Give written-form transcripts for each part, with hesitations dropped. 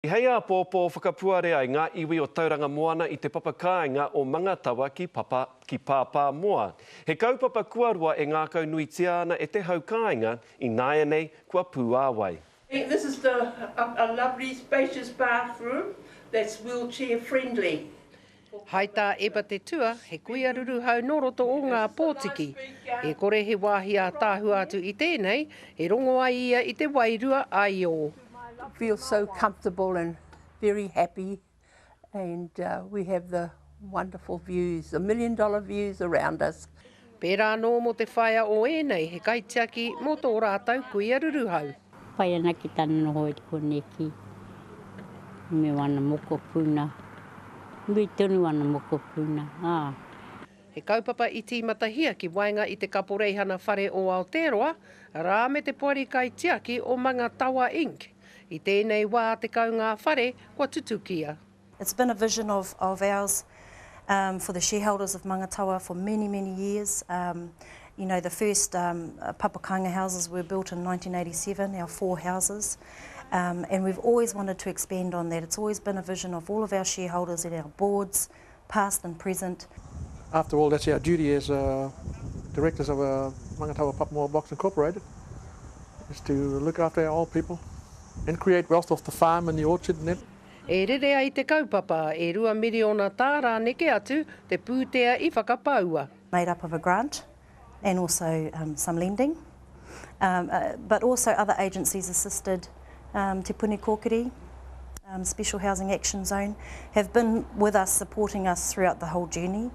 Hei āpōpō whakapuare ai ngā iwi o Tauranga Moana i te papakāinga o Mangatawa ki Papa, ki Pāpāmoa. He kaupapa kua roa e ngākaunuitia ana e te hau kāinga, ināianei kua pūāwai. This is the a lovely spacious bathroom that's wheelchair friendly. Hai tā Eba Te Tua, he kuia ruruhau nō roto o Ngā Pōtiki. E kore he wāhi ātaahua atu i tēnei, e rongo ai ia i te wairua aiō. Feel so comfortable and very happy and we have the wonderful views, the million dollar views around us. Pērā anō mō te whaea o ēnei, he kaitiaki mō tō rātou kuia ruruhau. Pai ana ki tana noho i koneki me wana mokopuna. Nui tonu wana mokopuna, ā. He kaupapa i tīmatahia ki waenga i te Kaporeihana Whare o Aotearoa, arā me te Poari Kaitiaki o Mangatawa Inc. I tēnei wā 10 ngā whare kua tutukia. It's been a vision of of ours um for the shareholders of Mangatawa for many, many years. Um you know, the first um papakāinga houses were built in 1987, our four houses. Um and we've always wanted to expand on that. It's always been a vision of all of our shareholders and our boards, past and present. After all, that's our duty as uh, directors of uh, Mangatawa Papamoa Blocks Incorporated, is to look after our old people and create wealth off the farm and the orchard and that. E rere ai te kaupapa, e 2 miriona tāra neke atu te pūtea i whakapaua. Made up of a grant and also um, some lending, um, uh, but also other agencies assisted, um, Te Puni Kōkiri, um, Special Housing Action Zone, have been with us, supporting us throughout the whole journey.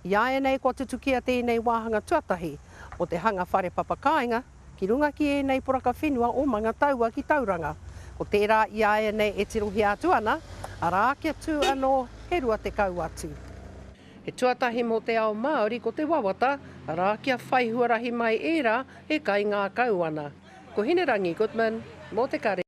Iāianei kua tutukia tēnei wāhanga tuatahi o te hanga whare papakāinga, Ki runga ki ēnei poraka whenua o Mangataua ki Tauranga. Ko tērā iāianei e tirohia atu ana, arā kia tū anō he 20 atu. He tuatahi mō te ao Māori ko te wawata, arā kia whai huarahi mai ērā e kaingākau ana. Ko Hinerangi Goodman mō Te Kare.